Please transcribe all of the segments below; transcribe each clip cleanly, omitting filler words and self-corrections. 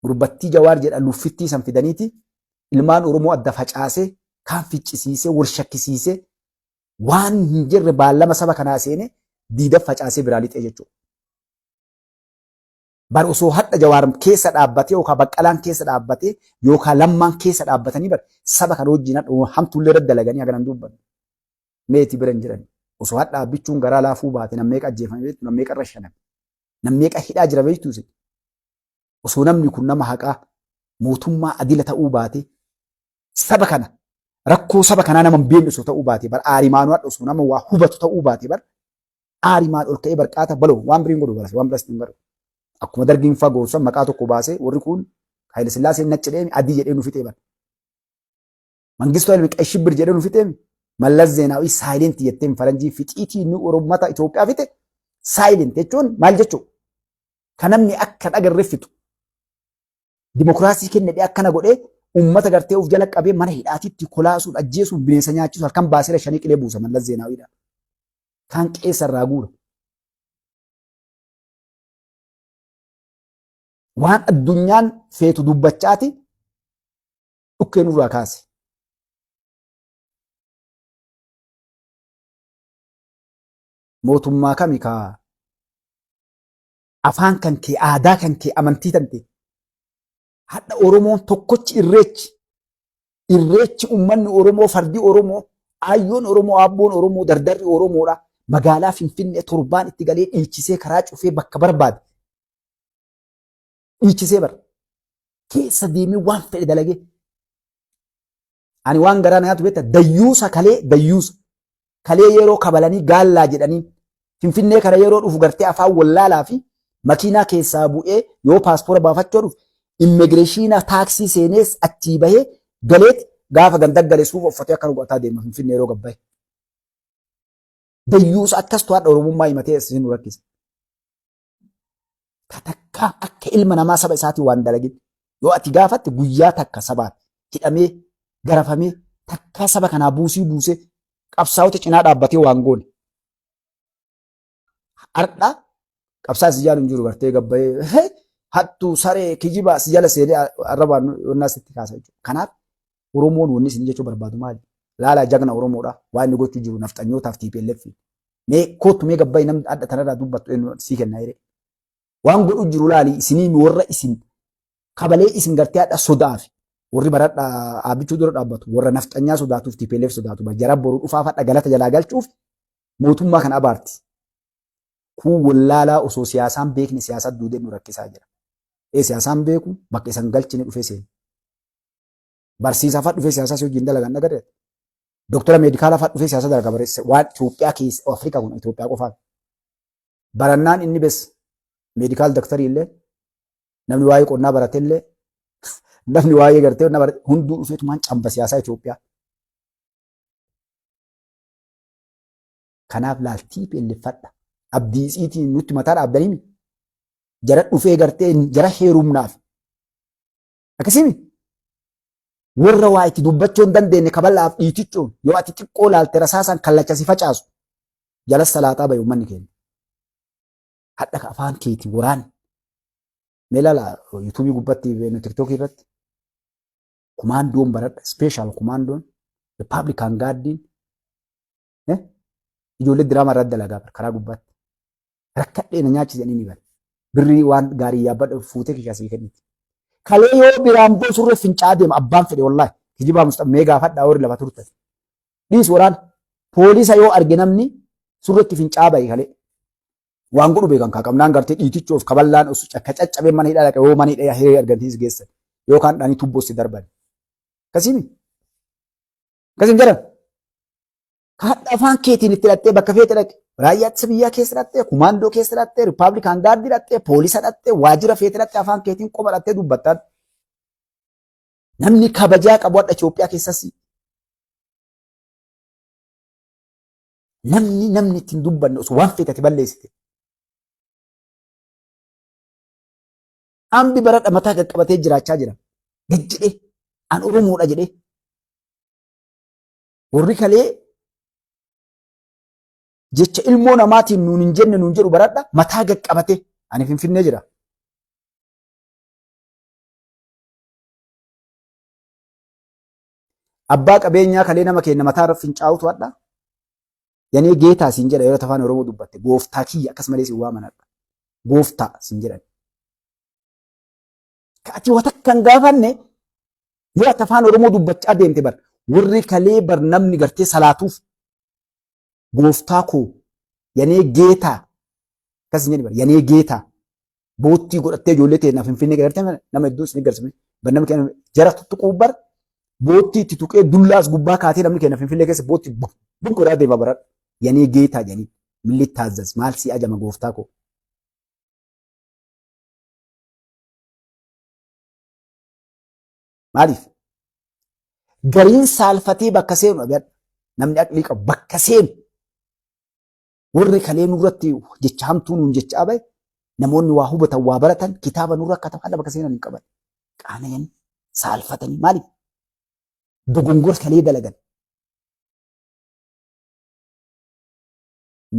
Gurbattii Jawaar jedha luffittii san fidaniiti ilmaan Oromoo adda facaasee kaan ficcisiisee wal shakkisiisee waan hin jirre baallama saba kanaa seene diida facaasee biraa lixee jechuudha. Bar osoo hadha Jawaar keessa dhaabbatee yookaan Baqqalaan keessa dhaabbatee yookaan Lammaan keessa dhaabbatanii bar saba kana wajjin hadha hamtuullee irra dalaganii haganan dubbannu. Meetii bira hin jiran. Osoo hadha abbichuun garaa laafuu baate nam meeqa ajjeefame beektu, nam meeqa irra shaname, nam meeqa hidhaa jira beektu isin. Osoo namni kun nama haqaa mootummaa adila ta'uu baate saba kana rakkoo saba kanaa nama hin beekne osoo ta'uu baate bar aarimaanuu hadha osoo nama waa hubatu ta'uu baate bar aarimaan ol ka'ee barqaata baloo waan biriin godhu barase waan biras hin godhu. Akkuma dargiin fagoo san maqaa tokko baasee warri kun Haayile Sillaaseen nacci deemi adii jedhee nu fixee bar. Mangistuu Haayile Qay Shibbir jedhee nu fixee Mallas Zeenaawii saayilenti jetteen faranjii fixiitii inni Orommata Itoophiyaa fixe saayilent jechuun maal jechuu? Kan namni akka dhagarre fixu. Dimokiraasii kennedhee akkana godhee uummata gartee of jala qabee mana hidhaatitti kolaasuun ajjeesuun bineensa nyaachisu halkan baasee shanii qilee buusa Mallas Zeenaawiidha. Kaan qeessa irraa guura. Waan addunyaan feetu dubbachaati dhukkee nurraa kaase. Mootummaa kami kaa afaan kan kee aadaa kan kee amantii tante hadha Oromoon tokkochi irreechi irreechi ummanni Oromoo fardi Oromoo aayyoon Oromoo aabboon Oromoo dardarri Oromoodha magaalaa Finfinnee torbaan itti galee dhiichisee karaa cufee bakka barbaade dhiichisee bara keessa deemee waan fedhe dalagee ani waan garaa na nyaatu beekta dayyuusa kalee dayyuusa kalee yeroo kabalanii gaallaa jedhanii Finfinnee kana yeroo dhufu gartee afaan wallaalaa fi makiinaa keessaa bu'ee yoo paaspoora baafachuu dhufu immigireeshiina taaksii seenees achii bahee galeet gaafa ganda gale suufa uffatee akka godhataa deema Finfinnee yeroo gabbaye. Dayyuusa akkas to'adha Oromummaa himatee isin nu rakkisa. Takka akka ilma namaa saba isaatii waan dalagin. Yoo ati gaafatte guyyaa takka sabaan hidhamee garafamee takkaa saba kanaa buusii buusee qabsaa'ota cinaa dhaabbatee waan goone. Har'a qabsaa si jaalu hin jiru gartee gabbayee hattuu saree kijibaa si jala seenee arrabaan yonnaa sitti kaasa jechuudha. Kanaaf Oromoon wanni isin jechuu barbaadu maali? Laalaa jagna Oromoodha. Waan inni gochuu jiru nafxanyootaaf TPLF. Mee kootu mee gabbayi namni adda tanarraa dubbattu eenyu sii kenna jedhee. Waan godhu jiru laali isinii warra isin kabalee isin gartee hadha sodaafi warri baradha aabbichuu dura dhaabbatu warra nafxanyaa sodaatuuf TPLF sodaatu jara boru dhufaaf hadha galata jalaa galchuuf mootummaa kana abaarti. Kun wallaalaa osoo siyaasaan beekne siyaasa duudee nu rakkisaa jira. Ee siyaasaan beeku bakka isan galchine dhufee seenu. Barsiisaa fa'a dhufee siyaasaa si wajjin dalagan agarre. Doktora meedikaalaa fa'a dhufee siyaasa dalaga bareessa. Waan Itoophiyaa keessa Afrikaa kun Itoophiyaa qofaa. Barannaan inni bes meedikaal doktarii illee namni waa'ee qonnaa barate illee namni waa'ee gartee barate hunduu dhufeetumaan camba siyaasaa Itoophiyaa. Kanaaf laal TPLF fadha. Abdii isiitiin nutti mataa dhaabdanii jara dhufee gartee jara heerumnaaf. Akkasimi warra waa itti dubbachuu hin dandeenye kabalaaf dhiitichuun yoo ati xiqqoo laalte rasaasaan kallacha si facaasu jala salaaxaa bahe uummanni keenya. Hadha ka afaan keetii waraan. Mee laala yuutuubii gubbatti tiktookii irratti kumaandoon baradha ispeeshaal kumaandoon rippaabilikaan gaardiin ijoollee diraamaa irratti dalagaa karaa gubbaatti. Rakkadhee na nyaachisanii ni bari. Birrii waan gaarii yaabbadhu fuutee kishaa sii kenniti. Kalee yoo biraan boo surree fincaa'aa deema abbaan fedhe wallaahi. Kijibaa musxaf mee gaafadhaa warri lafa turtan. Dhiis waraana. Poolisa yoo arge namni surreetti fincaa'aa bahe kalee. Waan godhu beekan kaa qabnaan gartee dhiitichoof kaballaan osoo akka caccabee mana hidhaa dhaqe yoo mana hidhaa hiree argantiis geessan yookaan dhanii tubbootti darban. Akkasiimi. Akkasiin jedhan. Kaadha afaan keetiin itti hidhattee bakka feete dhaqe. Raayyaa ittisa biyyaa keessa hidhattee, kumaandoo keessa hidhattee, rippaabilikaan gaardii hidhattee, poolisa hidhattee, waajjira feete hidhattee afaan keetiin qofa hidhattee dubbattaa. Namni kabajaa qabu hadha Itoophiyaa keessas namni namni ittiin dubbanne osoo waan feete ati balleessite. Ambi baradha mataa qaqqabatee jiraachaa jira. Gad jedhee an Oromoodha jedhee. Warri kalee jecha ilmoo namaatiin nuun hin jenne nuun jedhu baradha mataa gaqqabate ani Finfinnee jira. Abbaa qabeenyaa kalee nama keenya mataa irra fincaa'utu hadha. Yanee geetaa siin jedha yeroo afaan Oromoo dubbatte gooftaa kiyya akkas malee siin waaman hadha. Gooftaa siin jedhan. Ka ati waa takka hin gaafanne yoo ati afaan Oromoo dubbachaa deemte bar warri kalee bar namni gartee salaatuuf gooftaa koo yanee geetaa akkas hin jedhi bar yanee geetaa boottii godhattee ijoollee teenya finfinnee gartee nama hedduu isin garsiifne bar namni keenya jara tuttuquu bar boottii itti tuqee dullaas gubbaa kaatee namni keenya finfinnee keessa boottii buk godhaa deema baradhu yanee geetaa jedhanii milli taazzaz maal si ajama gooftaa koo. Maaliif? Gariin saalfatee bakka seenu dhabe namni aqlii qabu bakka seenu warri kalee nurratti jecha hamtuu nuun jecha bahe namoonni waa hubatan waa baratan kitaaba nurra akka ta'u bakka seenan hin qaban. Qaana'anii saalfatanii maaliif? Dogongora kalee dalagan.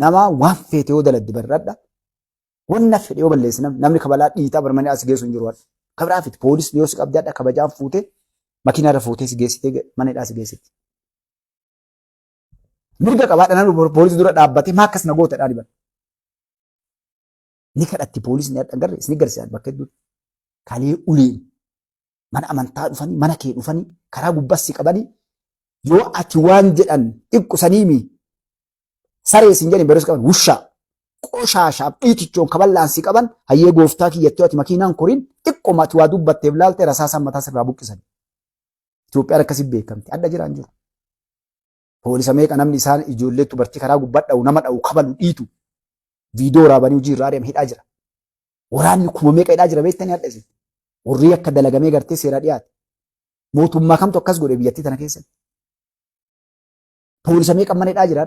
Nama waan feete yoo daladde barradha. Wanna fedhe yoo balleesse namni kabalaa dhiitaa barmanii as geessu hin jiru har'a. Kabiraa fiti poolisni yoo si qabde hadha kabajaan fuutee makiinaa irra fuutee si geessitee mana hidhaa si geessiti. Mirga qabaadha namni poolisii dura dhaabbatee maa akkas na goota dhaa diban. Ni kadhatti poolisni hadha garre isin garsiisan bakka hedduutti. Kalee uleen mana amantaa dhufanii mana kee dhufanii karaa gubbas si qabanii yoo ati waan jedhan xiqqusaniimi saree sin jedhin barreessu qaban wushaa qoshaashaaf dhiitichoon kaballaan si qaban hayyee gooftaa kiyyattee ati makiinaan korin xiqqoma ati waa dubbatteef laalte rasaasaan mataa sirraa buqqisan. Itoophiyaan akkasi beekamti adda jiraan jiru. Poolisa meeqa namni isaan ijoollee dubartii karaa gubbaa dha'u nama dha'u kabalu dhiitu viidiyoo waraabanii hojii irraa adeema hidhaa jira. Waraanni kuma meeqa hidhaa jira beektanii hadha isin. Warri akka dalagamee gartee seera dhiyaate. Mootummaa kamtu akkas godhe biyyattii tana keessatti. Poolisa meeqa mana hidhaa jira.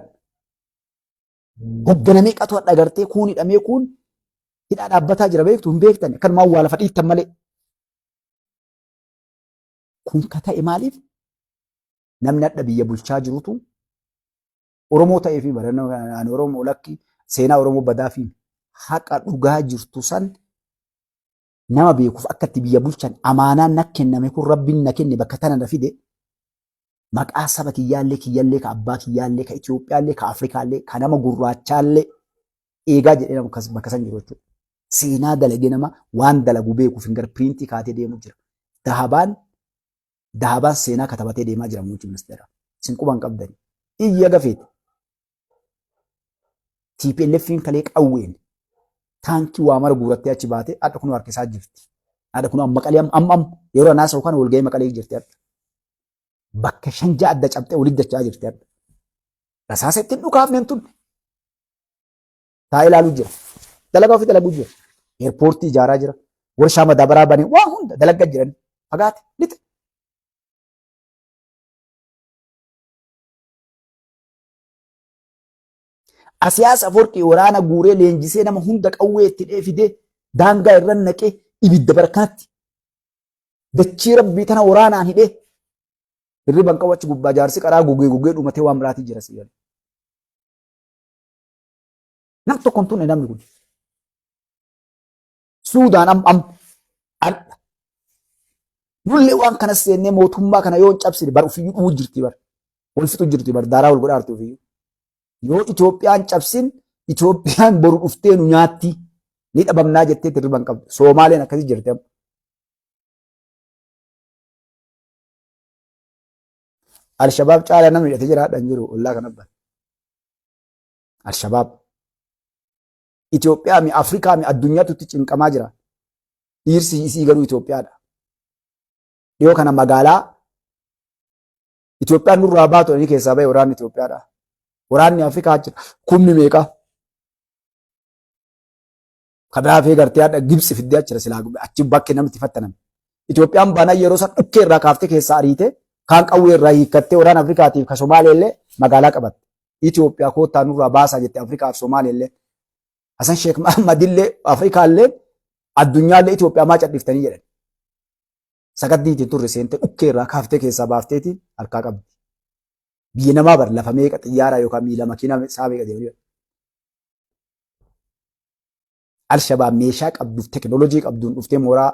Hoggana meeqatu hadha gartee kuun hidhamee kuun hidhaa dhaabbataa jira beektu hin beektan akkanumaan waa lafa dhiittan malee. Kun ka ta'e maaliif namni hadha biyya bulchaa jirutu Oromoo ta'ee fi barannoo ani Oromoo lakki seenaa Oromoo badaa fi haqa dhugaa jirtu san nama beekuuf akka itti biyya bulchan amaanaan na kenname kun rabbiin na kenne bakka tana na fide maqaa saba kiyyaallee kiyyallee ka abbaa kiyyaallee ka Itoophiyaallee ka Afrikaallee ka nama gurraachaallee eegaa jedhee nama bakka san jiru jechuudha. Seenaa dalagee nama waan dalagu beeku fingarpiriintii kaatee deemu jira. Dahabaan Dahabaan seenaa katabatee deemaa jira muummichi ministeeraa. Isin quba hin qabdani. Iyya gafeeti. TPLF'n kalee qawween taankii waa mara guurattee achi baatee hadha kunoo harka isaa jirti. Hadha kunoo amma maqalee amma amma yeroo anaa isa kan walgahii maqalee jirti hadha. Bakka shan ja'a adda cabxee walitti dachaa jirti hadha. Rasaasa ittiin dhukaafneen tun. Taa'ee ilaaluu jira. Dalagaa ofii dalaguu jira. Eerpoortii ijaaraa jira. Warshaa madaabaraa banee waan hunda dalagaa jiran fagaate lixe. Asiyaas Aforqii waraana guuree leenjisee nama hunda qawwee itti dhee fidee daangaa irra naqee ibidda barakaatti dachii rabbii tana waraanaan hidhee hirriban qabu achi gubbaa jaarsi qaraa gugee gugee dhumatee waan biraatii jira si galee. Nam tokko hin tunne namni kun. Suudaan am am har'a. Nullee waan kana seennee mootummaa kana yoo hin cabsine bar ofiyyuu dhumuu jirti bar. Wal fixu jirti bar daaraa wal godhaa jirti ofiyyuu. Yoo Itoophiyaan cabsin Itoophiyaan boru dhuftee nu nyaatti ni dhabamnaa jettee hirriba hin qabdu. Soomaaleen akkasii jirti amma. Alshabaab caalaa namni hidhatee jira hadha hin jiru ollaa kana bara. Alshabaab. Itoophiyaa mi Afrikaa mi addunyaatu itti cinqamaa jira. Dhiirsi isii garuu Itoophiyaadha. Dhiyoo kana magaalaa Itoophiyaan nurraa baatu inni keessaa bahe waraanni Itoophiyaadha. Waraanni Afrikaa jira. Kumni meeqa? Kadaafee gartee hadha Gibsi fiddee achira silaa achi bakkee namni itti fattaname. Itoophiyaan baanaa yeroo san dhukkee irraa kaaftee keessaa ariite kaan qawwee irraa hiikkattee waraana Afrikaatiif ka Somaalee illee magaalaa qabatte. Itoophiyaa koottaa nurraa baasaa jette Afrikaa fi Somaalee illee. Hasan Sheek Mahammad illee Afrikaa illee addunyaa illee Itoophiyaa maa cadhiftanii jedhan. Sagaddiitiin turre seentee dhukkee irraa kaaftee keessaa baafteetiin harkaa qabdi. Biyya namaa bar lafa meeqa xiyyaaraa yookaan miila makiinaa isaa meeqa deemanii. Alshabaab meeshaa qabduuf teknoolojii qabduun dhuftee mooraa